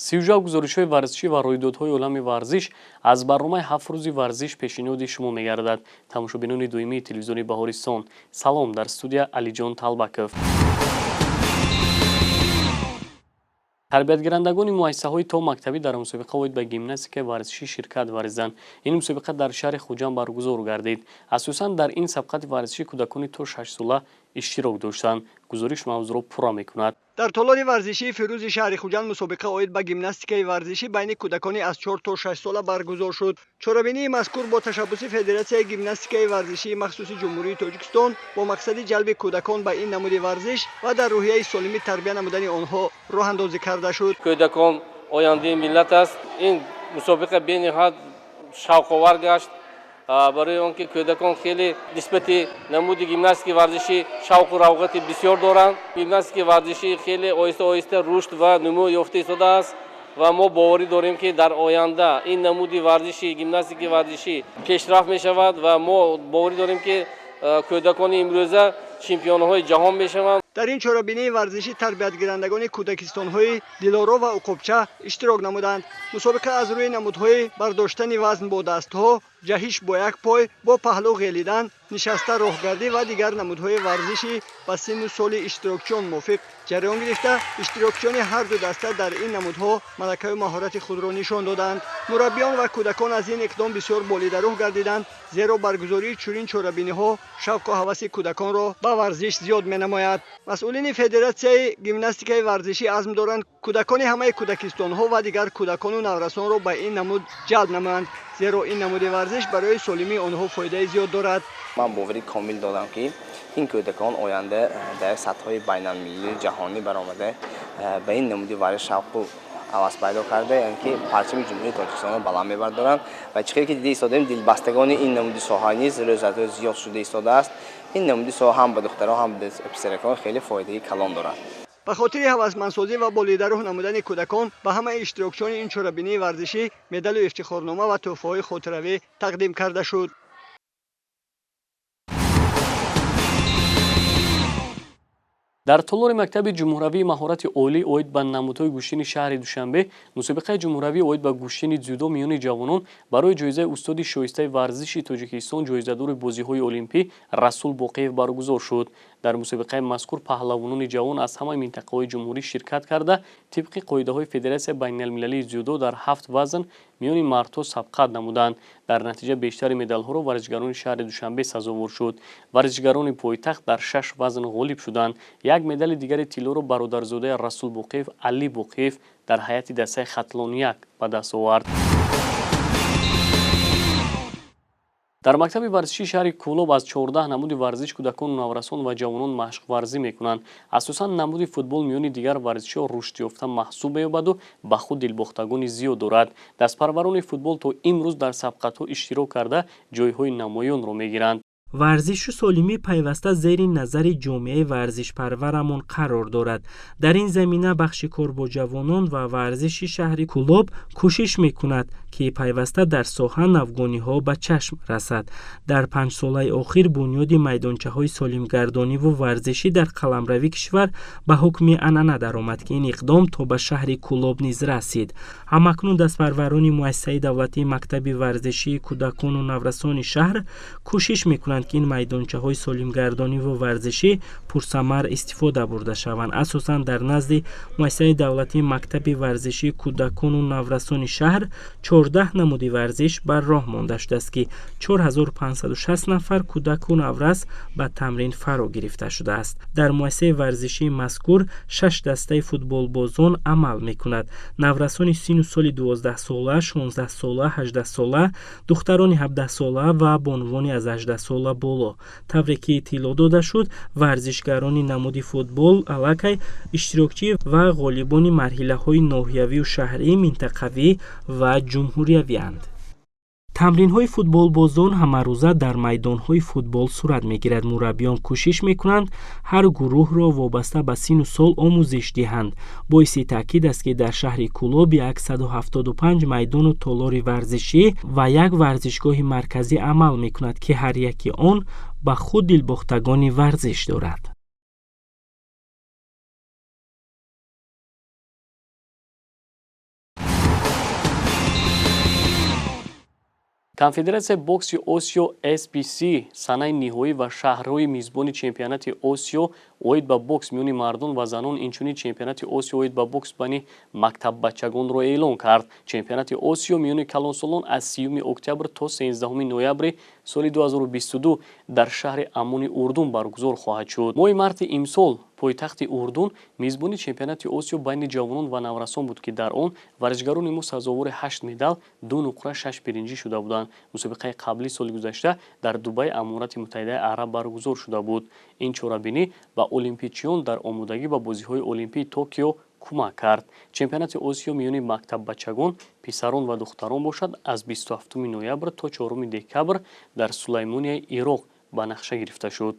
Сюжа, гузоришҳои варзишӣ ва рӯйдодҳои олами варзиш аз барномаи «Ҳафт рӯзи варзиш» пешниҳоди шумо мегардад. Тамошобинони доимии телевизиони Баҳористон, салом! Дар студия Алиҷон Талбаков. Тарбиятгирандагони муассисаҳои томактабӣ дар мусобиқа оид ба гимнастикаи варзишӣ ширкат варзиданд. Ин мусобиқа дар шаҳри Хуҷанд баргузор гардид. Асосан дар ин сабқати варзишӣ кӯдакони то 6-сола иштирок доштанд. Гузориш мавзӯъро пурра мекунад. Дар толори варзишии Фирӯзи шаҳри Хуҷанд мусобиқа оид ба гимнастикаи варзишӣ байни кӯдакони аз 4 то 6 сола баргузор шуд. Чорабинии мазкур бо ташаббуси Федератсияи гимнастикаи варзишии махсуси Ҷумҳурии Тоҷикистон бо мақсади ҷалби кӯдакон ба ин намуди варзиш ва дар рӯҳияи солимӣ тарбия намудани онҳо роҳандозӣ карда шуд. Кӯдакон ояндаи миллат аст. Ин мусобиқа бениҳоят шавқовар гашт, барои он ки кӯдакон хеле нисбати намуди гимнастикаи варзишӣ шавқу равғати бисёр доранд. Гимнастикаи варзишӣ хеле оҳиста оҳиста рушд ва нумӯ ёфта истодааст ва мо боварӣ дорем, ки дар оянда ин намуди варзиши гимнастикаи варзишӣ пешрафт мешавад ва мо боварӣ дорем, ки кӯдакони имрӯза чемпионҳои ҷаҳон мешаванд. Дар ин чорабинии варзишӣ тарбиятгирандагони кӯдакистонҳои Дилоро ва Уқобча иштирок намуданд. Мусобиқа аз рӯи намудҳои бардоштани вазн бо дастҳо, ҷаҳиш бо як пой, бо паҳлӯ ғелидан, нишаста роҳгардӣ ва дигар намудҳои варзишӣ ба синну соли иштирокчиён мувофиқ ҷараён гирифта, иштирокчиёни ҳар ду даста дар ин намудҳо малакаю маҳорати худро нишон доданд. Мураббиён ва кӯдакон аз ин иқдом бисёр болидаруҳ гардиданд, зеро баргузории чунин чорабиниҳо шавқу ҳаваси кӯдаконро ба варзиш зиёд менамояд. Масъулини Федератсияи гимнастикаи варзишӣ азм доранд, кӯдакони ҳамаи кӯдакистонҳо ва дигар кӯдакону наврасонро ба ин намуд ҷалб намоянд, зеро ин намуди варзиш барои солимии онҳо фоидаи зиёд дорад. Ман боварӣ комил дорам, ки ин кӯдакон оянда дар сатҳҳои байналмилалию ҷаҳонӣ баромада, ба ин намуди варзиш шавқу ҳавас пайдо карда, яъне ки парчами Ҷумҳурии Тоҷикистонро баланд мебардоранд. Ва чӣ хеле ки дида истодаем, дилбастагони ин намуди соҳа низ рӯз аз рӯз зиёд шуда истодааст. Ин намуди соҳа ҳам ба духтарон, ҳам ба писаракон хеле фоидаи калон дорад. Ба хотири ҳавасмандсозӣ ва болидаруҳ намудани кӯдакон ба ҳамаи иштирокчиёни ин чорабинии варзишӣ медалу ифтихорнома ва тӯҳфаҳои хотиравӣ тақдим карда шуд. Дар толори мактаби ҷумҳуравии маҳорати олӣ оид ба намудҳои гӯштини шаҳри Душанбе мусобиқаи ҷумҳуравӣ оид ба гӯштини дзюдо миёни ҷавонон барои ҷоизаи устоди шоистаи варзиши Тоҷикистон, ҷоизадори бозиҳои олимпӣ Расул Боқиев баргузор шуд. Дар мусобиқаи мазкур паҳлавонони ҷавон аз ҳамаи минтақаҳои ҷумҳурӣ ширкат карда, тибқи қоидаҳои Федератсияи байналмилалии дзюдо дар ҳафт вазн миёни мардҳо сабқат намуданд. Дар натиҷа бештари медалҳоро варзишгарони шаҳри Душанбе сазовор шуд. Варзишгарони пойтахт дар шаш вазн ғолиб шуданд. Як медали дигари тиллоро бародарзодаи Расул Боқиев, Али Боқиев, дар ҳайати дастаи Хатлон як ба даст овард. Дар мактаби варзишии шаҳри Кӯлоб аз 14 намуди варзиш кӯдакону наврасон ва ҷавонон машқварзӣ мекунанд. Асосан намуди футбол миёни дигар варзишҳо рушдёфта маҳсуб меёбаду ба худ дилбохтагони зиёд дорад. Дастпарварони футбол то имрӯз дар сабқатҳо иштирок карда, ҷойҳои намоёнро мегиранд. Варзишу солимӣ пайваста зери назари ҷомеаи варзишпарварамон қарор дорад. Дар ин замина бахши кор бо ҷавонон ва варзиши шаҳри Кӯлоб кӯшиш мекунад, ки пайваста дар соҳа навгониҳо ба чашм расад. Дар 5-солаи охир бунёди майдончаҳои солимгардониву варзишӣ дар қаламрави кишвар ба ҳукми анъана даромад, ки ин иқдом то ба шаҳри Кӯлоб низ расид. Ҳамакнун дастпарварони муассисаи давлатии мактаби варзишии кӯдакону наврасони шаҳр кӯшиш мекунанд, ки ин майдончаҳои солимгардониву варзишӣ пурсамар истифода бурда шаванд. Асосан дар назди муассисаи давлатии мактаби варзишии кӯдакону наврасони шаҳр 14 намуди варзиш бар роҳ монда шудааст, ки 4560 нафар кӯдаку наврас ба тамрин фаро гирифта шудааст. Дар муассисаи варзишии мазкур шаш дастаи футболбозон амал мекунад: наврасони синну соли 12-сола, 16-сола, 18-сола, духтарони 17-сола ва бонувони аз 18-сола боло. Тавре ки иттилоъ дода шуд, варзишгарони намуди футбол аллакай иштирокчӣ ва ғолибони марҳилаҳои ноҳиявию шаҳрӣ, минтақавӣ ва ҷумҳуриявианд. Тамринҳои футболбозон ҳамарӯза дар майдонҳои футбол сурат мегирад. Мураббиён кӯшиш мекунанд, ҳар гурӯҳро вобаста ба синну сол омӯзиш диҳанд. Боиси таъкид аст, ки дар шаҳри Кӯлоб 175 майдону толори варзишӣ ва як варзишгоҳи марказӣ амал мекунад, ки ҳар яки он ба худ дилбохтагони варзиш дорад. Конфедератсияи бокси Осиё SBC санаи ниҳоӣ ва шаҳрҳои мизбони чемпионати Осиё оид ба бокс миёни мардон ва занон, инчунин чемпионати Осиё оид ба бокс байни мактаббачагонро эълон кард. Чемпионати Осиё миёни калонсолон аз 30 октябр то 13 ноябри соли 2022 дар шаҳри Аммони Урдун баргузор хоҳад шуд. Моҳи марти имсол пойтахти Урдун мизбони чемпионати Осиё байни ҷавонон ва наврасон буд, ки дар он варзишгарони мо сазовори 8 медал, 2 нуқра, 6 биринҷӣ шуда буданд. Мусобиқаи қаблӣ соли гузашта дар Дубайи Аморати Муттаҳидаи Араб баргузор шуда буд. Ин чорабинӣ ба олимпичиён дар омодагӣ ба бозиҳои Олимпии Токио кӯмак кард. Чемпионати Осиё миёни мактаббачагон, писарон ва духтарон бошад, аз 27 ноябр то 4 декабр дар Сулаймонияи Ироқ ба нақша гирифта шуд.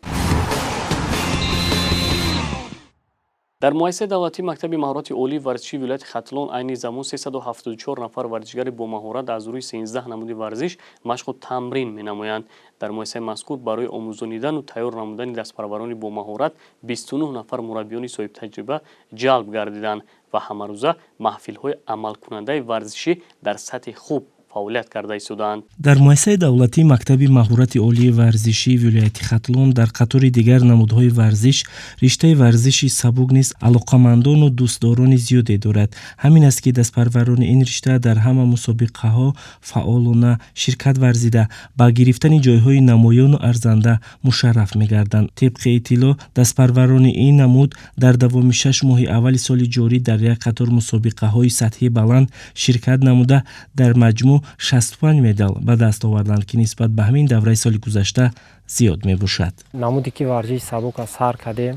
Дар муассисаи давлатии мактаби маҳорати олии варзишии вилояти Хатлон айни замон 374 нафар варзишгари бомаҳорат аз рӯи 13 намуди варзиш машқу тамрин менамоянд. Дар муассисаи мазкур барои омӯзонидану тайёр намудани дастпарварони бомаҳорат 29 нафар мураббиёни соҳибтаҷриба ҷалб гардиданд ва ҳамарӯза маҳфилҳои амалкунандаи варзишӣ дар сатҳи хуб фаъолият карда истодаанд. Дар муассисаи давлатии мактаби маҳорати олии варзишии вилояти Хатлон дар қатори дигар намудҳои варзиш риштаи варзиши сабук низ алоқамандону дӯстдорони зиёде дорад. Ҳамин аст, ки дастпарварони ин ришта дар ҳама мусобиқаҳо фаъолона ширкат варзида, ба гирифтани ҷойҳои намоёну арзанда мушарраф мегарданд. Тибқи иттилоъ, дастпарварони ин намуд дар давоми 6 моҳи аввали соли ҷорӣ дар як қатор мусобиқаҳои сатҳи баланд ширкат намуда, дар маҷмӯъ 65 медал ба даст оварданд, ки нисбат ба ҳамин давраи соли гузашта зиёд мебошад. Намуде ки варзиши сабука сар кардем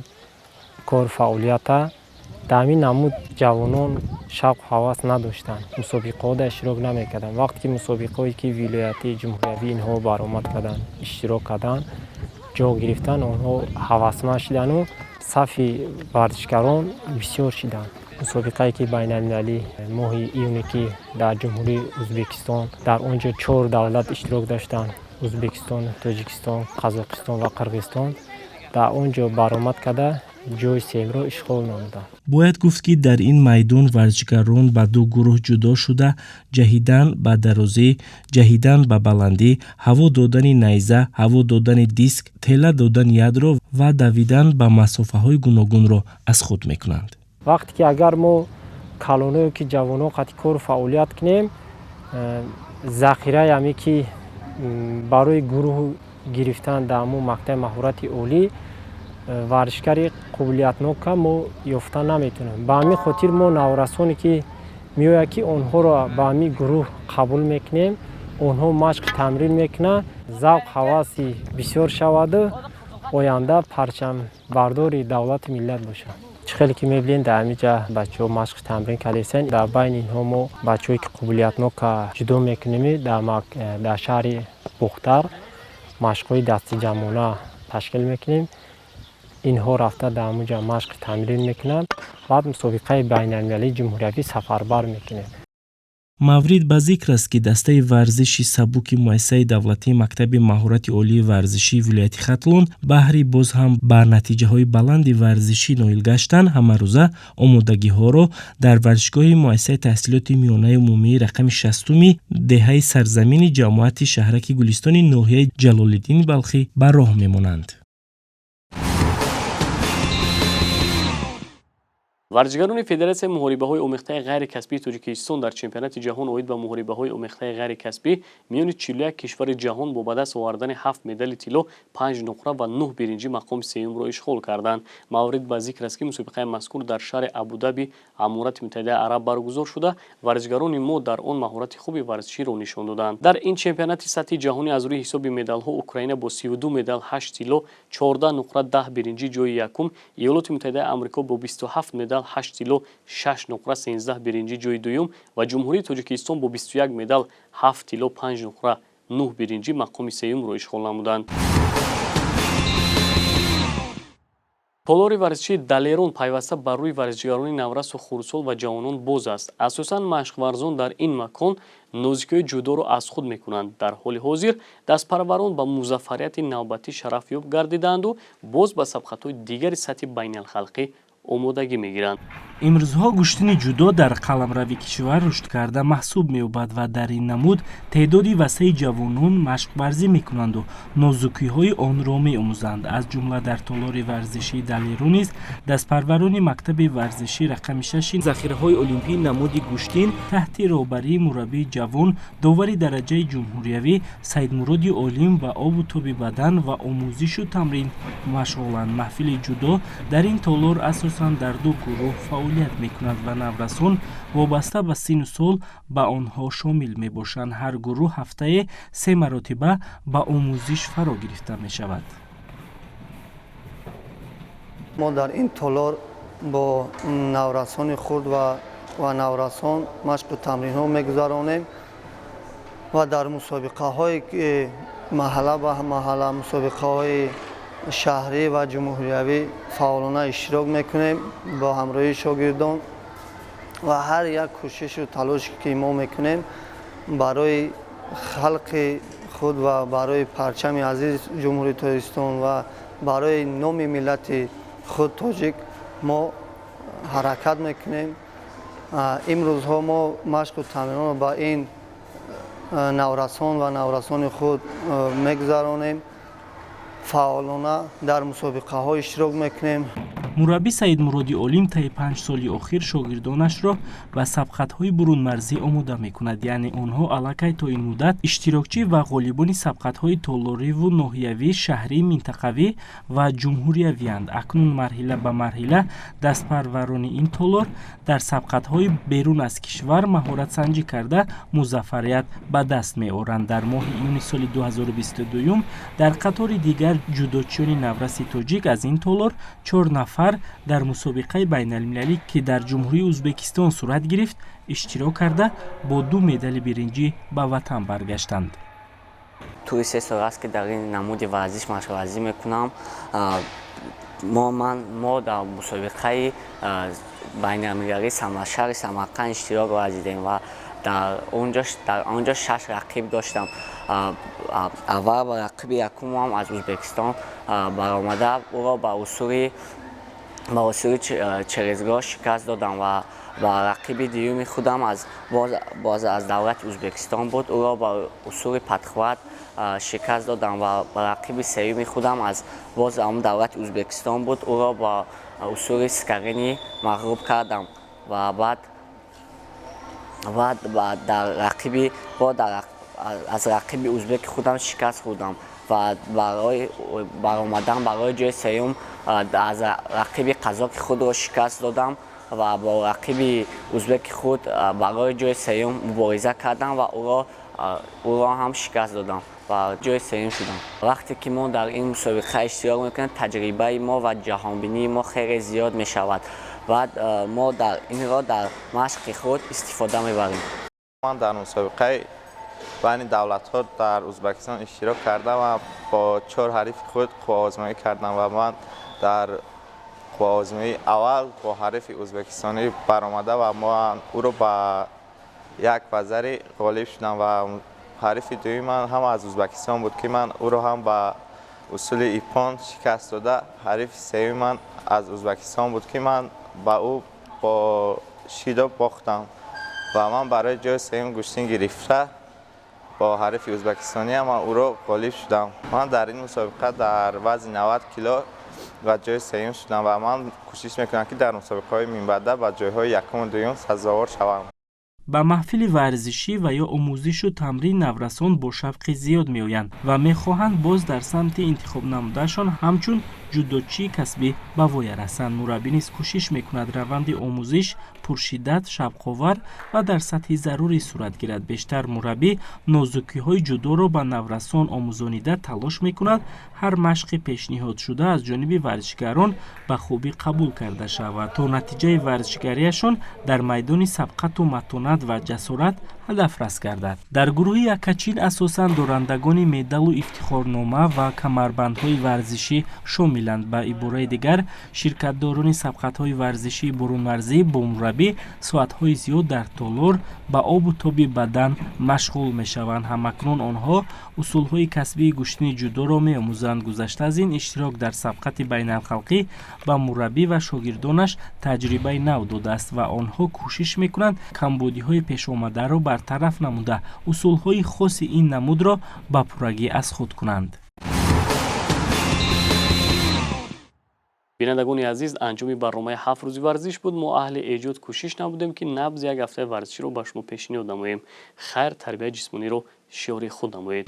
кор фаъолията, дар ҳамин намуд ҷавонон шавқу ҳавас надоштанд, мусобиқаҳода иштирок намекарданд. Вақте ки мусобиқаҳое ки вилоятӣ, ҷумҳуриявӣ инҳо баромад карданд, иштирок карданд, ҷо гирифтанд, онҳо ҳавасманд шидану сафи варзишгарон бисёр шиданд. Мусобиқае ки байналмилалӣ моҳи июне ки дар ҷумҳурии Ӯзбекистон, дар он ҷо 4 давлат иштирок доштанд: Ӯзбекистон, Тоҷикистон, Қазоқистон ва Қирғизистон, дар он ҷо баромад карда ҷои сеюмро ишғол намуданд. Бояд гуфт, ки дар ин майдон варзишгарон ба ду гурӯҳ ҷудо шуда, ҷаҳидан ба дарозӣ, ҷаҳидан ба баландӣ, ҳаво додани найза, ҳаво додани диск, тела додани ядро ва давидан ба масофаҳои гуногунро аз худ мекунанд. Вақте ки агар мо калоное ки ҷавонон қати кору фаъолият кунем, захираи ҳаме ки барои гурӯҳ гирифтан дар ҳамон мактаби маҳорати олӣ варзишгари қобилиятнока мо ёфта наметавонем. Ба ҳамин хотир мо наврасоне ки меояд, ки онҳоро ба ҳамин гурӯҳ қабул мекунем, онҳо машқ тамрин мекунанд, завқ ҳаваси бисёр шаваду оянда парчамбардори давлату миллат бошанд. Чӣ хеле ки мебинем, дар ҳамин ҷа бачаҳо машқ тамрин кардастанд. Дар байни инҳо мо бачаҳое ки қобилиятнока ҷудо мекунем, дар шаҳри Бохтар машқҳои дастиҷамъона ташкил мекунем. Инҳо рафта дар ҳамон ҷа машқ тамрин мекунанд, баъд мусобиқаи байналмилалии ҷумҳуриявӣ сафарбар мекунем. Маврид ба зикр аст, ки дастаи варзиши сабуки муассисаи давлатии мактаби маҳорати олии варзишии вилояти Хатлон баҳри боз ҳам ба натиҷаҳои баланди варзишӣ ноил гаштан ҳамарӯза омодагиҳоро дар варзишгоҳи муассисаи таҳсилоти миёнаи умумии рақами 60-уми деҳаи сарзамини ҷамоати шаҳраки Гулистони ноҳияи Ҷалолиддини Балхӣ ба роҳ мемонанд. Варзишгарони Федератсияи муҳорибаҳои омехтаи ғайрикасбии Тоҷикистон дар чемпионати ҷаҳон оид ба муҳорибаҳои омехтаи ғайрикасбӣ миёни 41 кишвари ҷаҳон бо ба даст овардани 7 медали тилло, 5 нуқра ва 9 биринҷӣ мақоми сеюмро ишғол карданд. Маврид ба зикр аст, ки мусобиқаи мазкур дар шаҳри Абудаби Аморати Муттаҳидаи Араб баргузор шуда, варзишгарони мо дар он маҳорати хуби варзиширо нишон доданд. Дар ин чемпионати сатҳи ҷаҳонӣ аз рӯи ҳисоби медалҳо Украина бо 32 медал, 8 тилло, 14 нуқра, 10 биринҷӣ ҷои якум, Иёлоти Муттаҳидаи Амрико бо 27 медал, 8 тилло, 6 нуқра, 13 биринҷӣ ҷои дуюм ва Ҷумҳурии Тоҷикистон бо 21 медал, 7 тилло, 5 нуқра, 9 биринҷӣ мақоми сеюмро ишғол намуданд. Толори варзишии Далерон пайваста бар рӯи варзишгарони наврасу хурдсол ва ҷавонон боз аст. Асосан машқварзон дар ин макон нозикиҳои ҷудоро аз худ мекунанд. Дар ҳоли ҳозир дастпарварон ба музаффарияти навбатӣ шарафёб гардидаанду боз ба сабқатҳои дигари сатҳи байналхалқӣ омодагӣ мегиранд. Имрӯзҳо гӯштини ҷудо дар қаламрави кишвар рушдкарда маҳсуб меёбад ва дар ин намуд теъдоди васеи ҷавонон машқварзӣ мекунанду нозукиҳои онро меомӯзанд. Аз ҷумла дар толори варзишии Далеро низ дастпарварони мактаби варзишӣ рақами шаши захираҳои олимпии намуди гӯштин таҳти роҳбарии мураббии ҷавон, довари дараҷаи ҷумҳуриявӣ Саидмуроди Олим ба обу тоби бадан ва омӯзишу тамрин машғуланд. Маҳфили ҷудо дар ин толор асосан дар ду гурӯҳ фаъолият мекунад ва наврасон вобаста ба синну сол ба онҳо шомил мебошанд. Ҳар гурӯҳ ҳафтае се маротиба ба омӯзиш фаро гирифта мешавад. Мо дар ин толор бо наврасони хурд ва наврасон машқу тамринҳо мегузаронем ва дар мусобиқаҳое ки маҳалла ба маҳалла, мусобиқаҳои шаҳрӣ ва ҷумҳуриявӣ фаъолона иштирок мекунем бо ҳамроҳии шогирдон ва ҳар як кӯшишу талоше ки мо мекунем барои халқи худ ва барои парчами азиз Ҷумҳурии Тоҷикистон ва барои номи миллати худ тоҷик мо ҳаракат мекунем. Имрӯзҳо мо машқу тамринро ба ин наврасон ва наврасони худ мегузаронем, фаъолона дар мусобиқаҳо иштирок мекунем. Мураббӣ Саидмуроди Олим таи 5 соли охир шогирдонашро ба сабқатҳои бурунмарзӣ омода мекунад. Яъне онҳо аллакай то ин муддат иштирокчӣ ва ғолибони сабқатҳои толориву ноҳиявӣ, шаҳрӣ, минтақавӣ ва ҷумҳуриявианд. Акнун марҳила ба марҳила дастпарварони ин толор дар сабқатҳои берун аз кишвар маҳоратсанҷӣ карда музаффарият ба даст меоранд. Дар моҳи июни соли 2022 дар қатори дигар ҷудочиёни навраси тоҷик аз ин толор 4 нафар дар мусобиқаи байналмилалӣ, ки дар Ҷумҳурии Ӯзбекистон сурат гирифт, иштирок карда бо 2 медали биринҷӣ ба ватан баргаштанд. Тӯли 3 сол аст, ки дар ин намуди варзиш машқварзӣ мекунам. Мо дар мусобиқаи байналмилалии шаҳри Самарқанд иштирок варзидем ва дар онҷо 6 рақиб доштам. Аввал ба рақиби якумам аз Ӯзбекистон баромада ӯро ба усули черезгоҳ шикаст додам ва ба рақиби дуюми худам боз аз давлати Ӯзбекистон буд, ӯро ба усули подхват шикаст додам ва ба рақиби сеюми худам боз ҳамон давлати Ӯзбекистон буд, ӯро ба усули скарини мағлуб кардам ва баъд аз рақиби ӯзбеки худам шикаст хӯрдам ва барои баромадан барои ҷои сеюм аз рақиби қазоқи худро шикаст додам ва бо рақиби ӯзбеки худ барои ҷои сеюм мубориза кардам ва ӯро ҳам шикаст додам ва ҷои сеюм шудам. Вақте ки мо дар ин мусобиқа иштирок мекунем, таҷрибаи мо ва ҷаҳонбинии мо хеле зиёд мешавад ва мо инро дар машқи худ истифода мебарем. Ман дар мусобиқаи байни давлатҳо дар Ӯзбекистон иштирок кардам ва бо 4 ҳарифи худ қувваозмоӣ кардам ва ман дар қувваозмоии аввал бо ҳарифи ӯзбекистонӣ баромада ва ман ӯро ба як вазари ғолиб шудам ва ҳарифи дуюми ман ҳам аз Ӯзбекистон буд, ки ман ӯро ҳам ба усули ипон шикаст дода. Ҳарифи сеюми ман аз Ӯзбекистон буд, ки ман ба ӯ бо шидо бохтам ва ман барои ҷои сеюм гӯштин гирифта бо ҳарифи ӯзбекистонӣ ман ӯро ғолиб шудам. Ман дар ин мусобиқа дар вазни 90 кило ва ҷои сеюм шудам ва ман кӯшиш мекунам, ки дар мусобиқаҳои минбаъда ба ҷойҳои якуму дуюм сазовор шавам. Ба маҳфили варзишӣ ва ё омӯзишу тамрин наврасон бо шавқи зиёд меоянд ва мехоҳанд боз дар самти интихобнамудаашон ҳамчун ҷудочии касбӣ ба воя расанд. Мураббӣ низ кӯшиш мекунад раванди омӯзиш пуршиддат, шавқовар ва дар сатҳи зарурӣ сурат гирад. Бештар мураббӣ нозукиҳои ҷудоро ба наврасон омӯзонида талош мекунад ҳар машқи пешниҳодшуда аз ҷониби варзишгарон ба хубӣ қабул карда шавад, то натиҷаи варзишгариашон дар майдони сабқату матонат ва ҷасорат ҳадафрас гардад. Дар гурӯҳи якачин асосан дорандагони медалу ифтихорнома ва камарбандҳои варзишӣ шомил шомиланд. Ба ибораи дигар, ширкатдорони сабқатҳои варзишии бурунмарзӣ бо мураббӣ соатҳои зиёд дар толор ба обу тоби бадан машғул мешаванд. Ҳамакнун онҳо усулҳои касбии гӯштини ҷудоро меомӯзанд. Гузашта аз ин, иштирок дар сабқати байналхалқӣ ба мураббӣ ва шогирдонаш таҷрибаи нав додааст ва онҳо кӯшиш мекунанд камбудиҳои пешомадаро бартараф намуда, усулҳои хоси ин намудро ба пуррагӣ аз худ кунанд. Бинандагони азиз, анҷоми барномаи ҳафт рӯзи варзиш буд. Мо аҳли эҷод кӯшиш намудем, ки набзи як ҳафтаи варзиширо ба шумо пешниҳод намоем. Хайр, тарбияи ҷисмониро шиёри худ намоед.